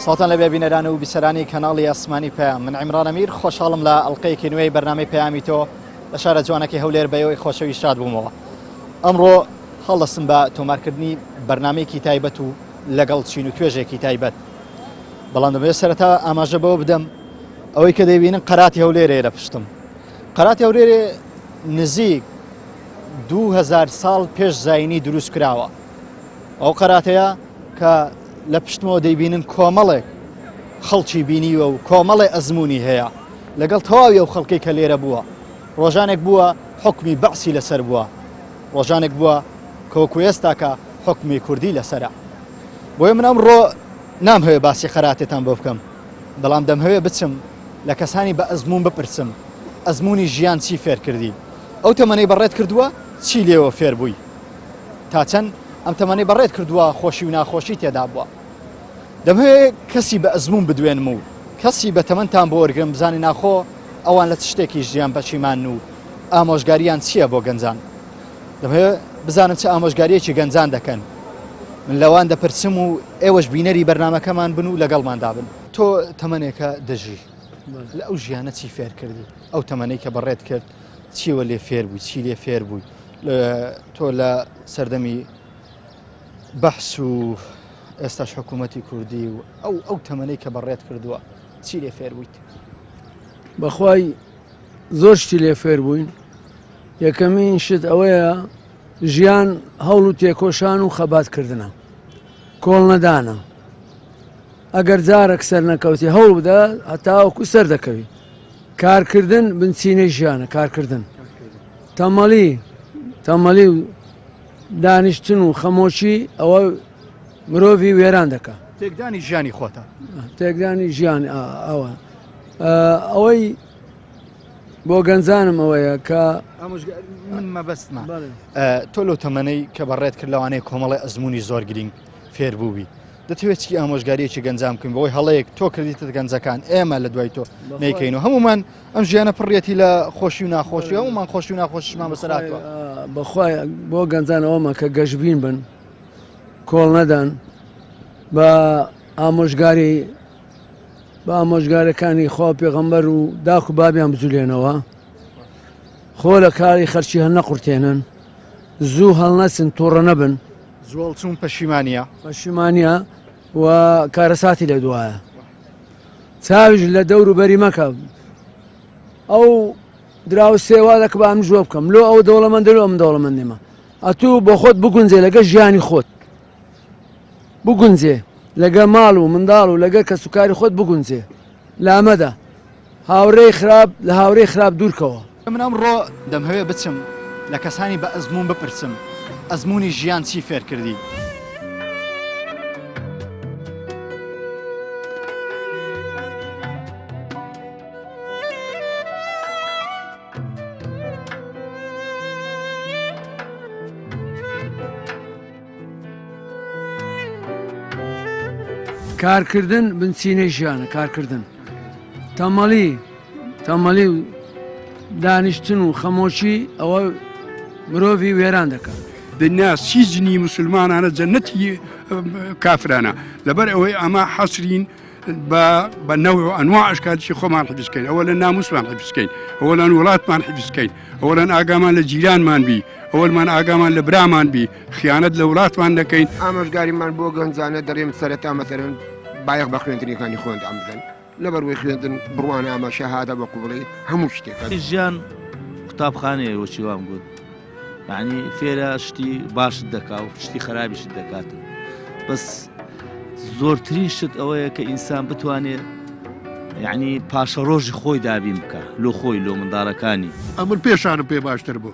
سڵاوتان لەبێ بینەران و بیسەرانی کەناڵی ئاسمانی پەیام من عیمران ئەمیر خۆشحاڵم لە ئەڵلقەیەکی نوێی بەرنامەی پەیامی تۆ لە شارە جوانەکەی هەولێر بەیەوەی خۆشەویست شاد بوومەوە ئەمڕۆ هەڵدەستم بە تۆمارکردنی بەرنمەیەکی تایبەت و لەگەڵ چین و توێژێکی تایبەت بەڵام دەمەوێت سەرەتا ئاماژە بەوە بدەم ئەوەی کە دەیبینن قەراتی هەولێرێ لە پشتم قەراتی هەولێرێ نزیک 2000 ساڵ پێش زینی دروست کراوە ئەو قەراتەیە کە لە پشتمەوە دەیبینن کۆمەڵێک خەڵکی بینیوە و کۆمەڵێ ئەزمموی هەیە لەگەڵ تەواوی ئەو خەڵکەی کە لێرە بووە ڕۆژانێک بووە حکمی بەعسی لەسەر بووە ڕۆژانێک بووە کۆکو ئێستاکە حکمی کوردی لەسرە بۆیە من ئەمڕۆ نامهەوێ باسی قەراتێتان بۆ بکەم بەڵام دەمهەوێ بچم لە کەسانی بە ئەزموون بپرسم ئەزمموی ژیان چی فێرکردی ئەو تەمەنەی بەڕێت کردووە چی لێوە فێر بووی تا چەند ئەم تەمەنەی بەڕێت کردووە خۆشی و ناخۆشی تێدا بووە دەمهەوێ کەسی بە ئەزموون بدوێنم و کەسی بە تەمەنتان بۆ وەرگرم بزانین ناخۆ ئەوان لە چ شتێکی ژیان پەشیمان و ئامۆژگاریان چییە بۆ گەنجان دەمهەوێ بزانم چ ئامۆژگاریەکی گەنجان دەکەن من لەوان دەپرسم و ئێوەش بینەری بەرنمەکەمان بن و لەگەڵماندا بن تۆ تەمەنێکە دەژی لە ئەو ژیانە چی فێر کردی ئەو تەمەنەی کە بەڕێت کرد چیوە لێ فێر بووی چی لێ فێر بووی تۆ لە سەردەمی بەحس و ئێستاش حکوومەتی کوردی و ئەو ئەو تەمەنەی کە بەڕێت کردووە چی لێ فێر بوویت؟ بەخوای زۆر شتی لێ فێر بووین یەکەمین شت ئەوەیە ژیان هەوڵ و تێکۆشان و خەباتکردنە کۆڵ نەدانە ئەگەر جارێک سەر نەکەوتی هەوڵ بدە هەتاوەکو سەر دەکەوی کارکردن بنچینەی ژیانە کارکردن تەمەڵی تەمەڵی و دانیشتن و خەمۆکی ئەوە مرۆڤی وێران دەکا. تێکدانی ژیانی خۆتە. تێکدانی ژیان ئەوە ئەوەی بۆ گەنجانم ئەوەیە کە من مەبەستمە تۆ لەو تەمەنەی کە بەڕێت کرد لەوانەیە کۆمەڵی ئەزمموی زۆر گرنگ فێر بووبی دەتەوێت چی ئامۆژگاریەکی گەنجان بکەین بەوەی هەڵەیەک تۆ کردیتە گەنجەکان ئێمە لە دوای تۆ نەیکەین و هەمومان ئەم ژیانە پڕیەتی لە خۆشی و ناخۆشی هەمومان خۆشی و ناخۆشیمان بەسەراتوە بەخوای بۆ گەنجان ئەوەمە کە گەشبین بن کۆڵ نەدان بە ئامۆژگاری بە ئامۆژگارەکانی خوا پێغەمبەر و داک و بابیان بجولێنەوە خۆ لە کاری خەرچی هەل نەقورتێنن زوو هەڵنەسن تووڕە نەبن زوڵ چوون پەشیمانە پەشیمانە و کارەساتی لە دوایە چاویش لە دەور و بەری مەکە ئەو دراوسێ وا دەکە با ئەمنیش وا بکەم لۆ ئەو دەوڵەمەندە لۆ ئەمن دەوڵەمەند نیمە ئەتوو بۆ خۆت بگونجێ لەگە ژیانی خۆت بگونجێ لەگە ماڵ و منداڵ و لەگە کەسوکاری خۆت بگونجێ لامەدە هاوڕێی خراپ لە هاوڕێی خراپ دوورکەوە. من ئەمڕۆ دەمهەوێ بچم لە کەسانی بە ئەزموون بپرسم ئەزموونی ژیان چی فێر کردی؟ کارکردن بنچینەی ژیانە کارکردن تەمەڵی تەمەڵی و دانیشتن و خەمۆکی ئەوە مرۆڤی وێران دەکات. دنیا سیجنی مسلمانانە جەنەتی کافرانە لەبەر ئەوەی ئەمە حەسرین بە بە نەوع و ئەنواع ئەشکالشی خۆمان حیفزکەین ئەوە لە ناموسمان حیفزکەین ئەوەلان وڵاتمان حیفزکەین ئەوەلان ئاگامان لە جیرانمان بی ئەوەلمان ئاگامان لە برامان بی خیانەت لە وڵاتمان نەکەین. ئامۆژگاریمان بۆ گەنجانە دەڵێم سەرەتا مەسەلەن بایەخ بە خوێندنەکانی خۆیان بدەن لەبەروەی خوێندن بڕوانامە شەهادە بە قوبڵی هەموو شتێکە. ژیان قوتابخانەیە وەکی وام گوت یعنی فێرە شتی باشت دەکا و شتی خراپیشت دەکاتن بەس زۆرترین شت ئەوەیە کە ئینسان بتوانێت یعنی پاشەڕۆژی خۆی دابین بکە لۆ خۆی لۆ منداڵەکانی. ئەمن پێشانم پێ باشتر بوو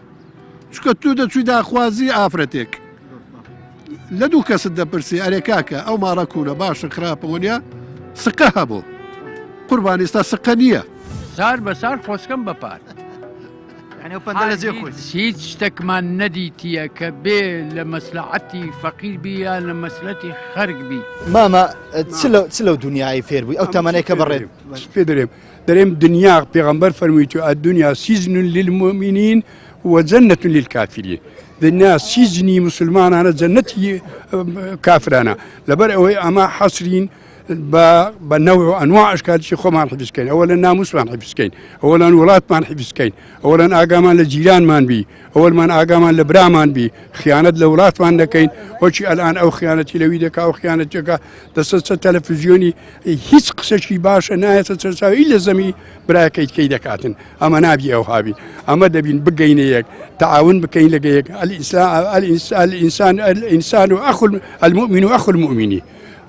چونکە تو دەچووی داخوازی ئافرەتێک لە دوو کەست دەپرسی ئەرێ کاکە ئەو ماڵە کوونە باشە خراپە وەنیا سقە هەبوو قوربان ئێستا سقە نییە. سار بە سار خۆزکەم بە پار. یعنی ئەو پەندە لە جێ خۆی. هیچ شتەکمان نەدیتیە کە بێ لە مەسلەعەتی فەقیر بی یا لە مەسلەتی خەرک بی. مامە چ لەو چ لەو دونیایەی فێر بووی ئەو تەمەنەی کە بەڕێت. پێ دەرێم دەرێم دنیا پێغەمبەر فەرموویتی الدنیا سجن للمؤمنین وجنة للکافرین دنیا سجنی مسلمانانە جەنەتی کافرانە لەبەر ئەوەی ئەمە حەسرین. بە بە نەوع و ئەنواع ئەشکالشی خۆمان حیفزکەین ئەوە لە ناموسمان حیفزکەین ئەوەلەن وڵاتمان حیفزکەین ئەوەلەن ئاگامان لە جیرانمان بی ئەوەلمان ئاگامان لە برامان بی خیانەت لە وڵاتمان نەکەین وەچی ئەلان ئەو خیانەتی لەوی دەکا ئەو خیانەتەکە دەسە چە تەلەفزیۆنی هیچ قسەکی باشە نایەتە سەرچاوی لە زەمی براکەیت کەی دەکاتن ئەمە نابی ئەو هابی ئەمە دەبین بگەینە یەک تعاون بکەین لەگە یەک الإنسان الإنسان أخو المؤمن أخو المؤمن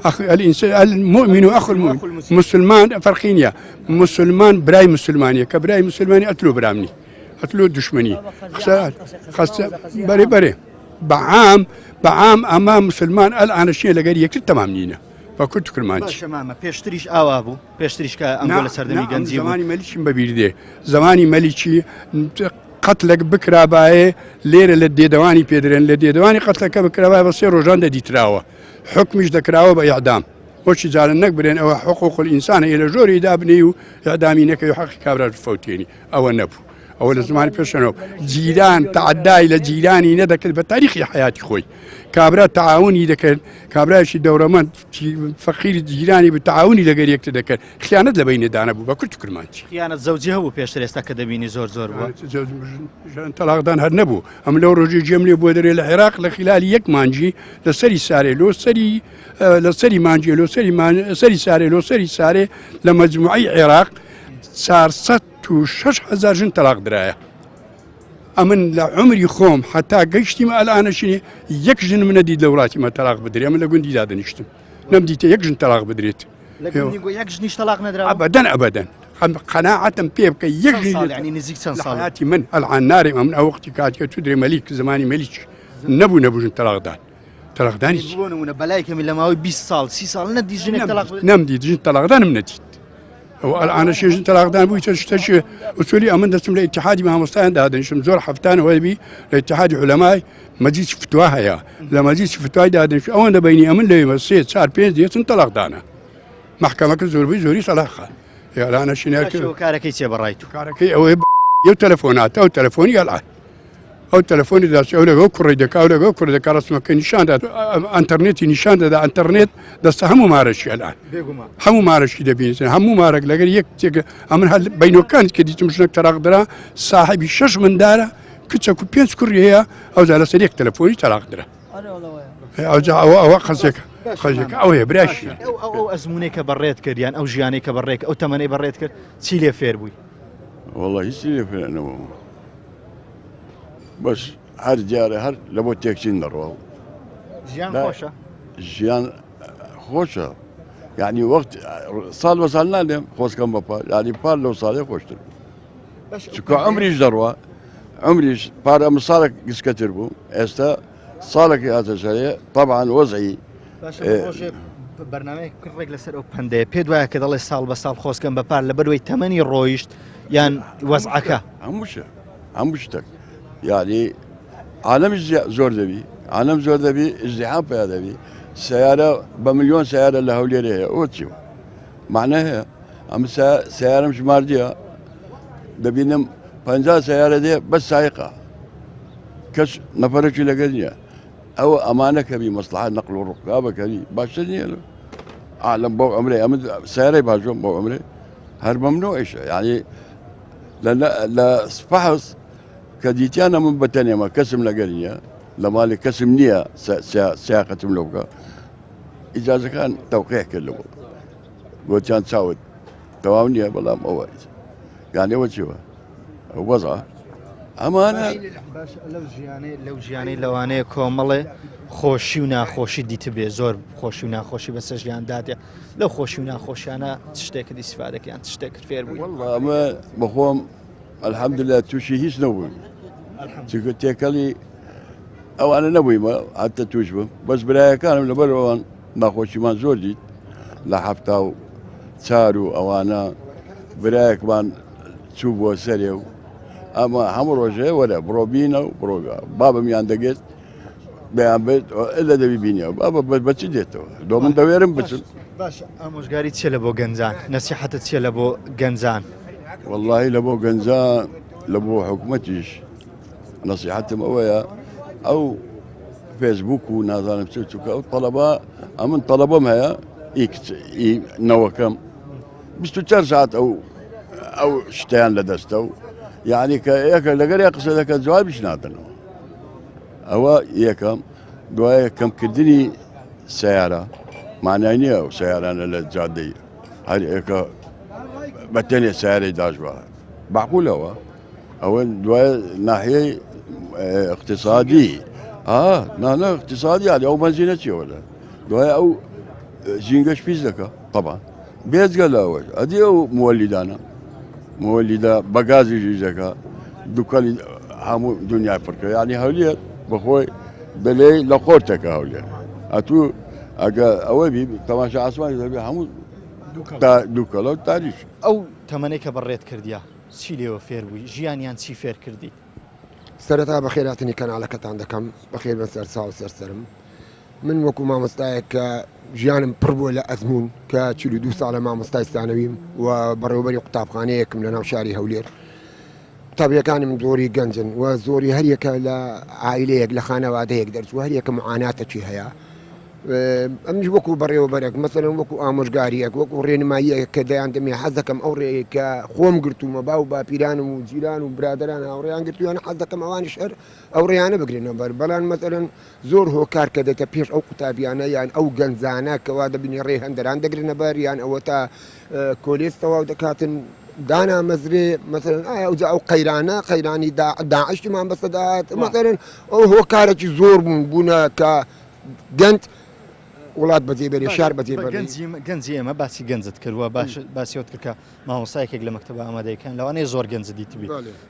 المؤمن أخو المؤمن مسلمان فەرقی نییە مسلمان برای مسلمانە کە برای مسلمانی ئەتلو برامنی ئەتلو دشمنی خەستە بەرێ بەرێ بەعام بەعام ئەمە مسلمان ئەلئانەشیە لەگەر یەکتر تەمام نینە بە کورت کرمانج باشە مامە پێشتریش ئاوا بوو پێشتریش کە ئەمڕۆ لە سەردەمی گەنجی زمانی مەلیکیم بەبیر دێ زمانی مەلیکی قەتلێک بکرابایێ لێرە لە دێدەوانی پێدرێن لە دێدەوانی قەتلەکە بکرابایە بە سێ ڕۆژان دەدیتراوە حکمیش دەکراوە بە ئیعدام بۆچی جارن نەک برێن ئەوە حقوق الئینسانە لە ژۆری دابنێی و ئیعدامی نەکەی و حەقی کابراش بفەوتێنی ئەوە نەبوو ئەوە لە زمانی پێشەنەوە جیران تعدای لە جیرانی نەدەکرد بە تاریخی حیاتی خۆی کابرا تعاونی دەکرد کابرایشی دەورەمەند فەقیر جیرانی بە تعاونی لەگەر یەکتر دەکرد خیانەت لە بینی دانە بوو بە کورت و کرمانجی خیانەت زەوجی هەبوو پێشتر ئێستا کە دەبینی زۆر زۆر بووە تەلاقدان هەر نەبوو ئەم لەو ڕۆژی جێم لێ بۆ دەرێ لە عێراق لە خلالی یەک مانجی لە سەری سارێ لۆ سەری لە سەری مانجی لۆ سەری سەری سارێ لۆ سەری سارێ لە مەجموعی عێراق 406 هزار ژن تەلاق درایە ئەمن لە عمری خۆم حتا گەشتیم ئەلانەشینی یەک ژن منە دیت لە وڵاتی مە تەلاق بدرێ من لە گوندی دادەنیشتم نەمدیتە یەک ژن تەلاق بدرێت یەک ژنیش تەلاق نەدرا ئەبەدەن ئەبەدەن قەناعەتم پێ بکە یەک ژن ینی نزیک چەند ساڵاتی من ئەلعان نارێ ئەمن ئەو وەختی کاتێ تو درێ مەلیک زمانی مەلیک نەبوو نەبوو ژن تەلاقدان تەلاقدانی بۆ نمونە بەلای کەمی لە ماوەی 20 ساڵ 30 ساڵ نەدی ژنێک تەلاق نەمدیت ژن تەلاقدانم نەدیت ئەو ئەلعانە ژن تەلاقدان بووی چە شتەکی ئوسولی ئەمن دەچم لە ئیتحادی مامۆستایان دادەنیشم زۆر هەفتانەوەی بی لە ئیتحادی علەمای مەجلیسی فتوا هەیە لە مەجلیسی فتوای دادنیش ئەوەندە بینی ئەمن لەوێ سێ چار پێنج دێتن تەلاقدانە مەحکەمەکە زۆربەی زۆری تەلاقە یارانە شینەکە کارەکەی چێ بەڕای تو کارەکەی ئەوەی یو تەلەفۆنات ئەو تەلەفۆنی ئەلان ئەو تەلەفۆنی داچ ئەو لەگەڵ کوڕی دەکا و لەگەڵ کوڕی دەکا ڕسمەکە نیشان دات ئەتەرنێتی نیشان دەدا ئەتەرنێت دەستە هەموو مارەشی ئەلان هەموو مارەشی دەبینێت هەموو مارەک لەگەر یەک تێک ئەمن هەر بینۆکان کە دیتم ژنێک تەراق درا ساحبی شەش مندارە کچەک و پێنج کوڕی هەیە ئەوجا لەسەر یەک تەلەفۆنی تەلاق درا ئەوجا ئەوە ئەوە قەزێکە قەزێکە ئەوەیە براشی ئەو ئەو ئەو ئەزمونێک کە بەڕێت کرد یان ئەو ژیانەی کە بەڕێک ئەو تەمەنەی بەڕێت کرد چی لێ فێر بووی والله هیچی لێ فێر نەبووم بەس هەر دیارە هەر لە بۆ تێکچین دەڕۆ ژیان خۆشە ژیان خۆشە یعنی وەخت ساڵ بە ساڵ نالێم خۆشکەم بە پار یعنی پار لەو ساڵێ خۆشتر بوو چونکە عمریش دەڕوا عمریش پار ئەم ساڵێک گسکەتر بوو ئێستا ساڵێکی هاتە سەرێ طبعا وەزعی بەرنمەیە ڕێک لەسەر ئەو پندەیە پێ دوایە کە دەڵێ ساڵ بە ساڵ خۆزگەم بە پار لە بەروەی تەمەنی ڕۆیشت یان وەزعەکە هەمووشە هەموو شتێک یعنی عالەمیش زۆر دەبی عالەم زۆر دەبی ازدحام پیا دەبی سیارە بە ملیۆن سیارە لە هەولێر هەیە ئەو چی معنە هەیە ئەم سیارم ژماردیە دەبینم پ سیارە دێ بەس سایقە کەس نەفرەکی لەگەر نییە ئەوە ئەمانە کەبی مەسلحات نەقل و ڕقابە کەری باشتر نییە عالم بۆ ئەمرێ ئەمە سیارەی باژۆم بۆ ئەمرێ هەر مەمنوعیشە یعنی لە سپاس کە دیتیانە من بەتەنێمە کەسم لەگەر نییە لە ماڵی کەسم نییە سیاقەتم لەو بکە ئیجازەکان تەوقیع کرد لەبۆ گۆتیان چاوت تەواو نییە بەڵام ئەوە یانەوە چیوە وەزع ئەمانە لەو ژیانەی لەوانەیە کۆمەڵێ خۆشی و ناخۆشی دیتبێ زۆر خۆشی و ناخۆشی بەسەر ژیان دادێ لەو خۆشی و ناخۆشیانە شتێکت ئیسفادەکەیان شتێکت فێر بووی ئەمە بەخۆم الحمدلله تووشی هیچ نەبووم چونکە تێکەڵی ئەوانە نەبوویمە هەتە توش بم بەس برایەکانم لەبەر ئەوان ناخۆشیمان زۆر دیت لە 74 و ئەوانە برایەکمان چوو بۆ سەرێ و ئەمە هەموو ڕۆژێ وەرە بڕۆبینە و بڕۆ بابمیان دەگرت بەیان بێت لە دەبی بینیەوە بابە بەچی دێتەوە دۆ من دەوێرم بچم باش ئامۆژگاری چیە لە بۆ گەنجان نەسیحەتت چیە لە بۆ گەنجان واللهی لە بۆ گەنجان لە بۆ حکوومەتیش نەسیحەتم ئەوەیە ئەو فێسبوک و نازانم چ چووکە ئەو تەڵەبە ئەمن تەڵەبەم هەیە ئی کچ ئی نەوەکەم 24 ساعت ئەو ئەو شتیان لە دەستە و یعنی کە یەکە لەگەر یە قسە دەکە جوابیش نادەنەوە ئەوە یەکەم دوایە کەمکردنی سیارە مانای نییە ئەو سیارانە لە جادەی هەر یەکە بە تەنێ سیارەی داشبە معقولەوە ئەوە دوای ناحیەی اقتصادی ها نانە اقتصادی یعنی ئەو بەنزینە چیەوە لە دوای ئەو ژینگەش پیس دەکە طبعا بێجگە لەوەش ئەدی ئەو مۆلیدانە مۆلیدە بە گازی ژیش دەکە دوکەڵی هەموو دنیای پڕکە یعنی هەولێر بەخۆی دەلێ لە قۆرتەکە هەولێر ئەتوو ئەگە ئەوە بی تەماشا ئاسمانی دەبێ هەموو دووکەڵە و تاریش. ئەو تەمەنەی کە بەڕێت کردیە چی لێوە فێر بووی ژیانیان چی فێر کردیت؟ سەرەتا بەخێرهاتنی کەناڵەکەتان دەکەم بەخێر بن سەر چاو سەر سەرم من وەکو مامۆستایەک کە ژیانم پڕ بووە لە ئەزموون کە 42 ساڵە مامۆستای سانەویم و بەڕێوەبەری قوتابخانەیەکم لە ناو شاری هەولێر قوتابیەکانم زۆری گەنجن و زۆری هەریەکە لە عائلەیەک لە خانەوادەیەک دەرچوو هەریەکە معاناتەکی هەیە ئەمنیش وەکو بەڕێوەبەرێک مەسەلەن وەکو ئامۆژگاریەک وەکو ڕێنماییەک کە دەیان دەمێ حەز دەکەم ئەو ڕێیەی کە خۆم گرتوومە باو باپیرانم و جیران و برادەران هاوڕێیان گرتوویانە حەز دەکەم ئەوانیش هەر ئەو ڕێیانە بگرنە بەر بەڵام مەسەلەن زۆر هۆکار کە دێتە پێش ئەو قوتابیانە یان ئەو گەنجانە کەوا دەبینی ڕێ هەندەران دەگرنە بەر یان ئەوە تا کۆلێج تەواو دەکاتن دانامەزرێ مەسەلەن ئایا ئەوجا ئەو قەیرانە قەیرانی داعشمان بەسەدات مەسەلەن ئەو هۆکارێکی زۆر بوون بوونە کە گەنج وڵات بەجێ بێرێ شار بەجێ بەرێ. گەنجی ئێمە باسی گەنجت کردووە باش باسیەوت کرد کە مامۆستایەکێک لە مەکتەبە ئامادەیەکان لەوانەیە زۆر گەنج دیتبی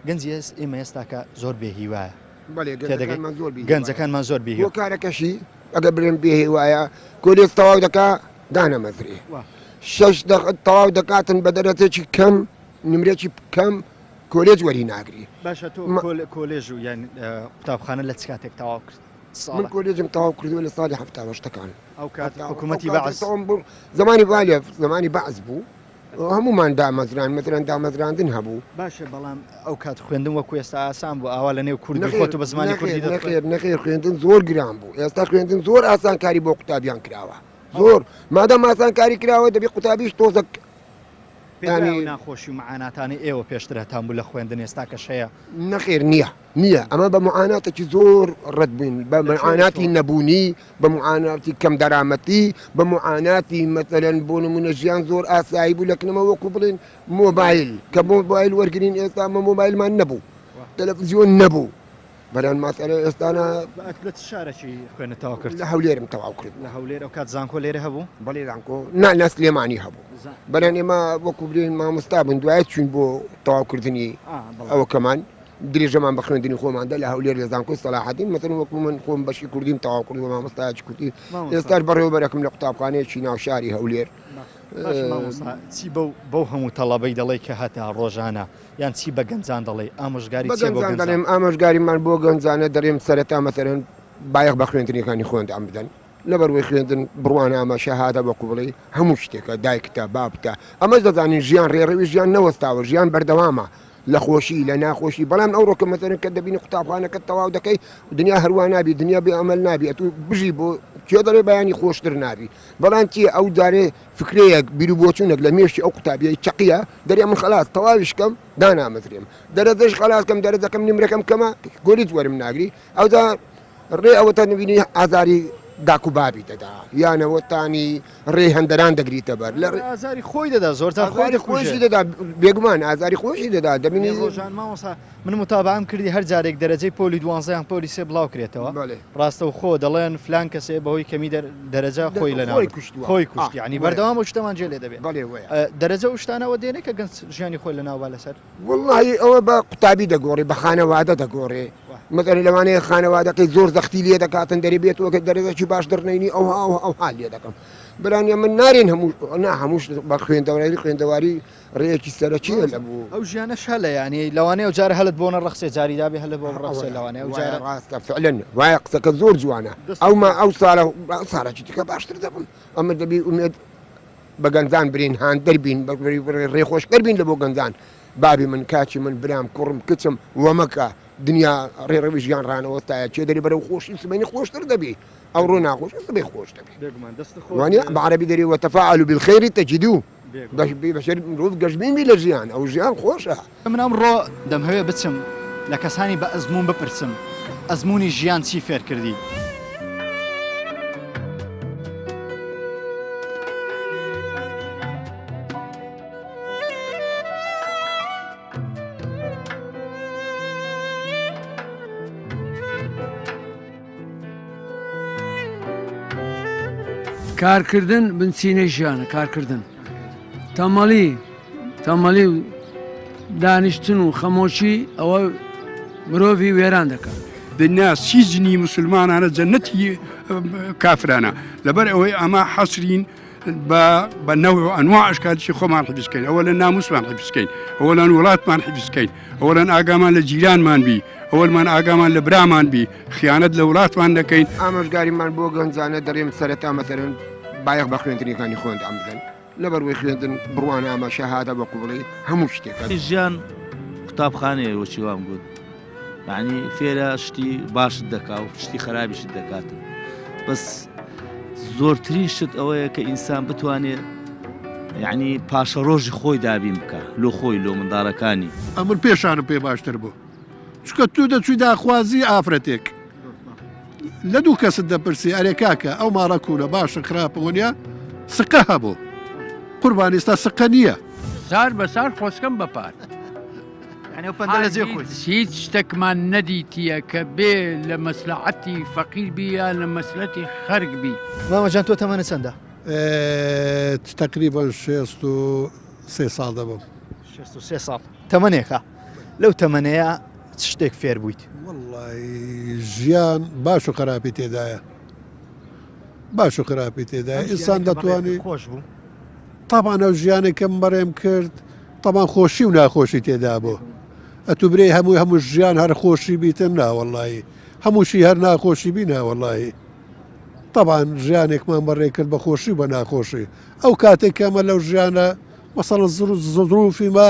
گەنجی ئێس ئێمە ئێستاکە زۆر بێ هیوایە گەنجەکانمان زۆر بێ هۆکارەکەشی ئەگەر برێن بێ هیوایە کۆلێج تەواو دەکا دانەمەزرێ شەش تەواو دەکاتن بە دەرەجەکی کەم نمرێکی کەم کۆلێج وەری ناگری باشە تۆ کۆلێژ و یان قوتابخانە لە چ کاتێک تەواو کرد؟ من کۆلێجم تەواو کردووە لە ساڵی حەفتاوەشتەکان ئەو کات حکوومەتی بەعس بوو زمانی بالێ زمانی بەعس بوو هەمومان دامەزران مەترەن دامەزراندن هەبوو باشە بەڵام ئەو کات خوێندن وەکو ئێستا ئاسان بوو ئاوا لە نێو کوردی خۆت بە زمانی کوردی نەخێر نەخێر خوێندن زۆر گران بوو ئێستا خوێندن زۆر ئاسانکاری بۆ قوتابیان کراوە زۆر مادەم ئاسانکاری کراوە دەبی قوتابیش تۆزەک ینی ناخۆشی و معاناتانی ئێوە پێشتر هەتان بوو لە خوێندن ئێستا کەش هەیە نەخێر نییە نییە ئەمە بە معاناتێکی زۆر ڕەت بووین بە معاناتی نەبوونی بە معاناتی کەم دەرامەتی بە معاناتی مەسەلەن بۆ نمونە ژیان زۆر ئاسایی بوو لە کنەمە وەکو بڵێن مۆبایل کە مۆبایل وەرگین ئێستا مە مۆبایلمان نەبوو تەلەفزیۆن نەبوو بەران ماسەلە ئێستانە لە چ شارێکی خوێنە تەواو کرد لە هەولێرم تەواو کرد لە هەولێر ئەو کات زانکۆ لێرە هەبوو بەڵێ زانکۆ نا لە سلێمانی هەبوو بەران ئێمە وەکو برێن مامۆستا بوون دوای چوین بۆ تەواوکردنی ئەوەکەمان درێژەمان بە خوێندنی خۆماندا لە هەولێر لە زانکۆی سەلاحەدین مەسەلەن وەکو من خۆم بەشی کوردیم تەواو کردووە مامۆستایەکی کوردی ئێستاش بەڕێوەبەرەکم لە قوتابخانەیەکی ناو شاری هەولێر. چی بەو هەموو تەڵەبەی دەڵێی کە هەتا ڕۆژانە یان چی بە گەنجان دەڵێی ئامۆژگاری چیە بۆ گەنجان؟ دەڵێم ئامۆژگاریمان بۆ گەنجانە دەڵێم سەرەتا مەسەلەن بایەخ بە خوێندنەکانی خۆیان بدەن لەبەروەی خوێندن بڕوانامە شەهادە وەکو بڵێی هەموو شتێکە دایکتە بابتە ئەمەش دەزانین ژیان ڕێڕەوی ژیان نەوەستاوە ژیان بەردەوامە لە خۆشی لە ناخۆشی بەڵام ئەو ڕۆکە مەسەرن کە دەبینی قوتابخانەکە تەواو دەکەی دنیا هەروە نابی دنیا بێ ئەمەل نابی ئەتوو بژی بۆ کێ دەڵێ بەیانی خۆشتر نابی بەڵام چی ئەو جارێ فکرەیەک بیر و بۆچوونێک لە مێشکی ئەو قوتابیەی چەقیە دەرێ من خلاص تەواویش کەم دانامەزرێم دەرەجەش خلاص کەم دەرەجەکەم نمرەکەم کەمە گۆلیج وەرم ناگری ئەوجا ڕێ ئەوەتە نبینی ئازاری داک و بابی دەدا یانەوەتانی ڕێی هەندەران دەگریتە بەر لە ئازاری خۆی دەدا زۆر جار خۆی خۆشی دەدا بێگومان ئازاری خۆشی دەدا دەبینی ڕۆژان مامۆسا من متابعەم کردی هەر جارێک دەرەجەی پۆلی دوانزەیان پۆلی سێ بڵاو کرێتەوە ڕاستەوخۆ دەڵێن فلان کەسێ بەهۆی کەمی دەرەجە خۆی لە خۆی کوشت ینی بەردەوام و شتەمان جێ لێ دەبێت دەرەجە و شتانەوە دێنێ کە گەنج ژیانی خۆی لە ناوبا لەسەر وەڵاهی ئەوە بە قوتابی دەگۆڕێ بە خانەوادە دەگۆڕێ مەسەلەن لەوانەیە خانەوادەکەی زۆر زەختی لێ دەکاتن دەرێ بێت وەکە دەرەجەکی باش دەرنەینی ئەو ئەو ئەو حال لێ دەکەم برانە من نارێن هەموو نا هەمووش بە خوێندەواری خوێندەواری ڕێیەکی سەرەکیە لە بوو ئەو ژیانە شەلە یانی لەوانەیە ئەو جارە هەلت بۆ نەڕەخسێ جاری دابێ هەلت بۆ بڕەخسێ لەوانەیە ئەو جارە ڕاستە فعلەن وایە قسەکە زۆر جوانە ئەو ما ئەو ساڵە ساڵێکی دیکە باشتر دەبم ئەمە دەبی ئومێد بە گەنجان برین هاندەر بین ڕێخۆشکەر بین لە بۆ گەنجان بابی من کاکی من برام کوڕم کچم وەمەکە دنیا ڕێڕەوی ژیان ڕانەوەستایە کێ دەری بەرەو خۆشی سبەینی خۆشتر دەبی. ئەوڕۆ ناخۆشە سبەی خۆش دەبێ وانە بە عەرەبی دەری وتفاءلوا بالخير تجدوه بەشەر مرۆڤ گەشبین بی لە ژیان ئەو ژیان خۆشە. من ئەمڕۆ دەمهەوێ بچم لە کەسانی بە ئەزموون بپرسم ئەزموونی ژیان چی فێر کردی؟ کارکردن بنچینەی ژیانە کارکردن تەمەڵی تەمەڵی و دانیشتن و خەمۆکی ئەوە مرۆڤی وێران دەکات. دنیا سیجنی مسلمانانە جەنەتی کافرانە لەبەر ئەوەی ئەمە حەسرین بە بە نەوع و ئەنواع ئەشکالشی خۆمان حیفز کەین ئەوەلەن ناموسمان حیفز کەین ئەوەلەن وڵاتمان حیفز کەین ئەوەلەن ئاگامان لە جیرانمان بی ئەوەلمان ئاگامان لە برامان بی خیانەت لە وڵاتمان نەکەین. ئامۆژگاریمان بۆ گەنجانە دەڵێم سەرەتا مەسەلەن بایەخ بە خوێندنەکانی خۆیان بدەن لەبەروەی خوێندن بڕوانامە شەهادە بە قوبڵی هەموو شتێکە. ژیان قوتابخانەیە وەکی وام گوت یعنی فێرە شتی باشت دەکا و شتی خراپیشت دەکاتن بەس زۆرترین شت ئەوەیە کە ئینسان بتوانێت یعنی پاشەڕۆژی خۆی دابین بکە لۆ خۆی لۆ منداڵەکانی. ئەمن پێشانم پێ باشتر بوو چونکە تو دەچوی داخوازی ئافرەتێک لە دوو کەست دەپرسی ئەرێ کاکە ئەو ماڵە کوونە باشە خراپە وەنیا سقە هەبوو قوربان ئێستا سقە نییە. سار بە سار خۆزکەم بە پار. هیچ شتێکمان نەدیتیە کە بێ لە مەسلەعەتی فەقیر بی یا لە مەسلەتی خەرک بی. مامە جان تۆ تەمەنت چەندە؟ تەقریبەن 63 ساڵ دەبم. 63 ساڵ تەمەنێکە لەو تەمەنەیە چ شتێک فێر بوویت؟ وەڵڵاهی ژیان باش و خراپی تێدایە باش و خراپی تێدایە ئینسان دەتوانێت خۆش بوو تابان ئەو ژیانێک کەم بەڕێم کرد تەبان خۆشی و ناخۆشی تێدا بوو ئەتوو برێ هەمووی هەموو ژیان هەر خۆشی بیتن ناوەڵایی هەمووشی هەر ناخۆشی بی ناوەڵایی تەبان ژیانێکمان بەڕێ کرد بە خۆشی و بە ناخۆشی ئەو کاتێک کەمە لەو ژیانە مەسەڵەن زروفی مە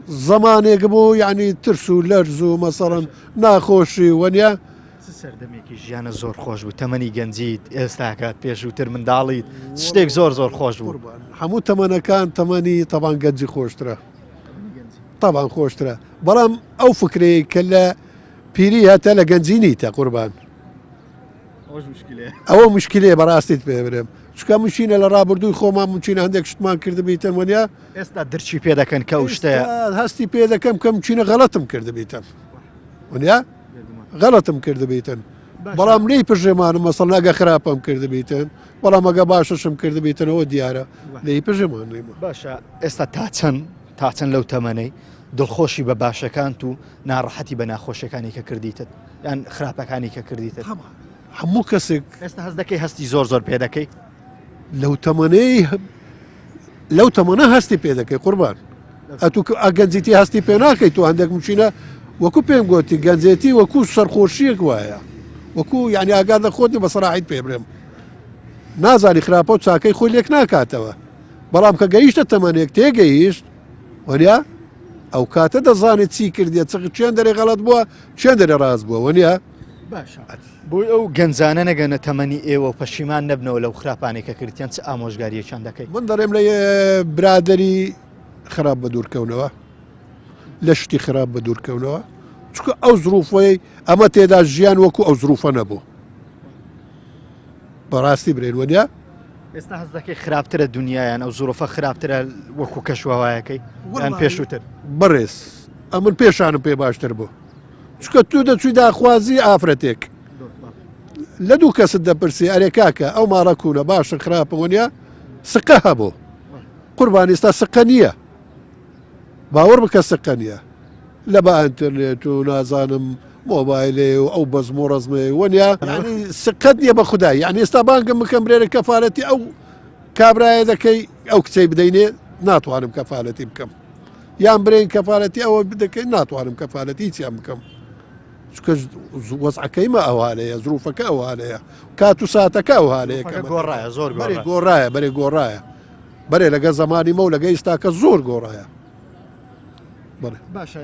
زەمانێک بوو یعنی ترس و لەرز و مەسەڵەن ناخۆشی وەنیە. چ سەردەمێکی ژیانە زۆر خۆش بوو تەمەنی گەنجیت ئێستاکە پێشووتر منداڵیت چ شتێک زۆر زۆر خۆش بوو؟ هەموو تەمەنەکان تەمەنی تەبان گەنجی خۆشترە تەبان خۆشترە بەڵام ئەو فکرەیە کە لە پیری هەتە لە گەنجی نیتە قوربان ئەوە مشکلەیە بەڕاستیت پێ برێم چکە مشینە لە ڕابردووی خۆمان مچینە هەندێک شتمان کردبیتن وەنیا ئێستا درچی پێ دەکەن کە ئەو شتەیە هەستی پێ دەکەم کە مچینە غەڵەتم کردبیتن وەنیا غەڵەتم کردبیتن بەڵام لێی پژێمانم مەسەڵ ئەگە خراپەم کردبیتن بەڵام ئەگە باشەشم کردبیتنەوە دیارە لێی پژێمان باشە ئێستا تا چەند تا چەند لەو تەمەنەی دڵخۆشی بە باشەکانت و ناڕەحەتی بە ناخۆشیەکانی کە کردیتت یان خراپەکانی کە کردیتت؟ هەموو کەسێک ئێستا هەست دەکەی هەستی زۆر زۆر پێ دەکەی؟ لەو تەمەنەی لەو تەمەنە هەستی پێ دەکەی قوربان ئەتو گەنجیتی هەستی پێ ناکەی تو هەندێک مچینە وەکو پێم گوتی گەنجێتی وەکو سەرخۆشیەک وایە وەکو یعنی ئاگات لە خۆت بە سەراحیت پێ برێم نازانی خراپە و چاکەی خۆی لێک ناکاتەوە بەڵام کە گەیشتە تەمەنێک تێگەیشت وەنیا ئەو کاتە دەزانێت چی کردیە چ چێن دەرێ غەڵەت بووە چێن دەرێ ڕاست بووە وەنیا باشە بۆی ئەو گەنجانە نەگەنە تەمەنی ئێوە و پەشیمان نەبنەوە لەو خراپانەی کە کردیان چ ئامۆژگاریەکیان دەکەی؟ من دەڵێم لە برادری خراپ بە دوورکەونەوە لە شتی خراپ بە دوورکەونەوە چونکە ئەو زروفەی ئەمە تێدا ژیان وەکو ئەو زروفە نەبوو بەڕاستی برێن وەنیا؟ ئێستا هەست دەکەی خراپترە دنیایان ئەو زروفە خراپترە وەکو کەش وهوایەکەی یان پێشووتر؟ بەڕێز ئەمن پێشانم پێ باشتر بوو چونکە تو دەچوی داخوازی ئافرەتێک لە دوو کەست دەپرسی ئەرێ کاکە ئەو ماڵە کوونە باشە خراپە وەنیا سقە هەبوو قوربان ئێستا سقە نییە باوەڕ بکە سقە نییە لە بە ئەتەرنێت و نازانم مۆبایلێ و ئەو بەزم و ڕەزمێ وەنیا سقەت نییە بە خودای یعنی ئێستا بانگم بکەم برێرە کەفاەتی ئەو کابرایە دەکەی ئەو کچەی بدەینێ ناتوانم کەفاەتی بکەم یان برێن کەفاەتی ئەوە بدەکەی ناتوانم کەفاەتی هیچیان بکەم چکە وەزعەکەی مە ئەوانەیە زروفەکە ئەوانەیە کات و ساتەکە ئەوانەیە کە گۆڕایە زۆر گۆڕایە بەرێ گۆڕایە بەرێ لەگە زمانی مە و لەگە ئیستاکە زۆر گۆڕایە باشە.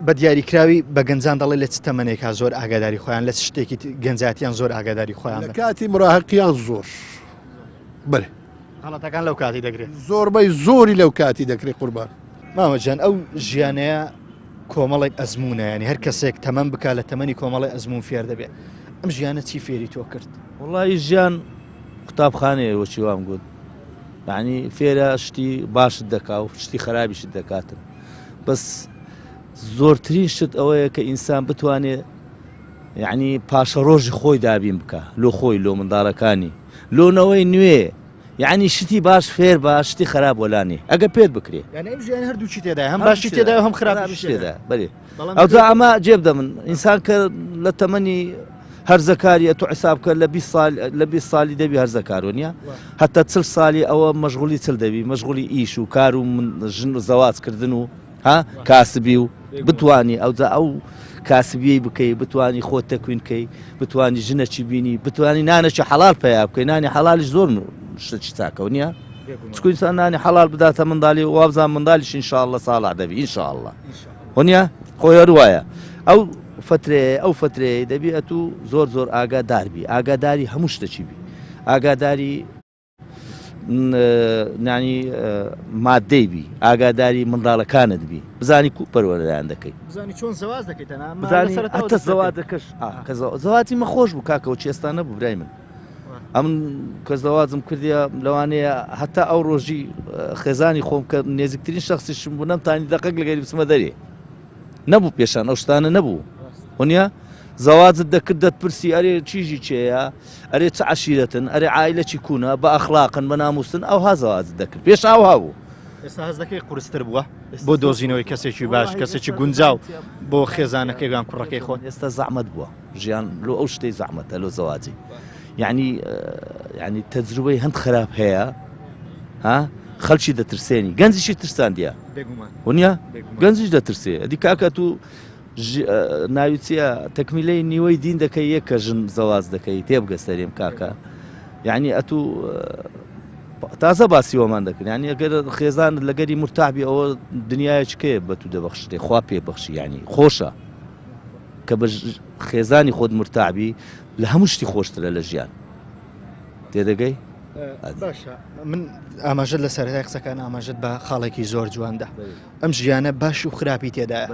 بە دیاریکراوی بە گەنجان دەڵێ لە چ تەمەنێکا زۆر ئاگاداری خۆیان لە چ شتێکی گەنجاتیان زۆر ئاگاداری خۆیان لە کاتی مراهقیان زۆر بەێ غەڵەتەکان لەو کاتی دەگرێت زۆربەی زۆری لەو کاتی دەکرێت قوربان. مامە جان ئەو ژیانەیە کۆمەڵێک ئەزمونە ینی هەر کەسێک تەمەن بک لە تەمەنی کۆمەڵی ئەزمون فێر دەبێت ئەم ژیانە چی فێری تۆ کرد؟ وڵی ژیان قوتابخانەیە وەچی وام گوت یعنی فێرە شتی باشت دەکا و شتی خراپیشت دەکاتن بەس زۆرترین شت ئەوەیە کە ئینسان بتوانێت یعنی پاشەڕۆژی خۆی دابین بکە لۆ خۆی لۆ منداڵەکانی لۆنەوەی نوێ یعنی شتی باش فێر بە شتی خراپ وەلانی ئەگە پێت بکرێ یعنی ئەم ژیان هەردووکی تێدا هەم باشی تێدا هەم خراپیش تێدا بەێ ئەوجا ئەمە جێ بدە من ئینسان کە لە تەمەنی هەرزەکاریە تو حساب کە لە 20 سال لە 20 سالی دەبی هەرزەکارۆ نیە هەتا چل سالی ئەوە مەشغولی چل دەبی مەشغولی ئیش و کار و ژن و زەواج کردن و ها کاسبی و بتانی ئەوجا ئەو کاسبیەی بکەی بتانی خۆت تەکوین کەی بتانی ژنەکی بینی بتانی نانێکی حەڵال پەیا بکەی نانی حەڵالیش زۆر شتێکی چاکەوە نییە چکو ئینسان نانی حەڵال بداتە منداڵی وابزان مندالیش ئینشاءاللە ساڵح دەبی ئینشاءاللە وەنیە خۆی هەر وایە ئەو فترەیە ئەو فترەیە دەبی ئەتوو زۆر زۆر ئاگادار بی ئاگاداری هەموو شتەکی بی ئاگاداری نانی مادەی بی ئاگاداری منداڵەکانت بی بزانی کو پەروەردەیان دەکەی بزانی چۆن زەواج دەکەیت بزانی هەتە زەواجەکەش کە زەواجی مە خۆش بوو کاکەوە چێستا نەبوو برای من ئەمن کە زەواجم کردیە لەوانەیە هەتا ئەو ڕۆژی خێزانی خۆم کە نێزیکترین شخصیشم بوو نەمتانی دەقەک لەگەری بچمە دەرێ نەبوو پێشان ئەو شتانە نەبوو وەنیە زەواجت دەکرد دەتپرسی ئەرێ چیژی چێە ئەرێ چ عشیرەتن ئەرێ عیلەکی کوونە بە ئەخلاقن بە ناموسن ئەو ها زەواجت دەکرد پێش ئاو هابوو ئێستا هەز دەکەی قورستر بووە بۆ دۆزینەوەی کەسێکی باش کەسێکی گونجاو بۆ خێزانەکەی یان کوڕەکەی خۆت ئێستا زەحمەت بووە ژیان لۆ ئەو شتەی زەحمەتە لۆ زەواجی یعنی یعنی تەجروبەی هەند خراپ هەیە ها خەلکی دەترسێنی گەنجیشی ترساندە ونیە گەنجیش دەترسێ ئەدی کاکە تو ناوی چییە تەکمیلەی نیوەی دین دەکەی یەک کە ژن زەواز دەکەی تێبگە سەرێم کاکە یعنی ئەتو تازە باسی وەمان دەکرد ینی ئەگەر خێزان لەگەری مرتاحبی ئەوە دنیایەکەیە بە تو دەبەخشێ خوا پێ بەخشی ینی خۆشە کە بە خێزانی خۆت مرتاح بی لە هەموو شتی خۆشترە لە ژیان تێدەگەی؟ باشە من ئاماژەت لە سەرەتای قسەکان ئاماژەت بە خاڵێکی زۆر جواندا ئەم ژیانە باش و خراپی تێدایە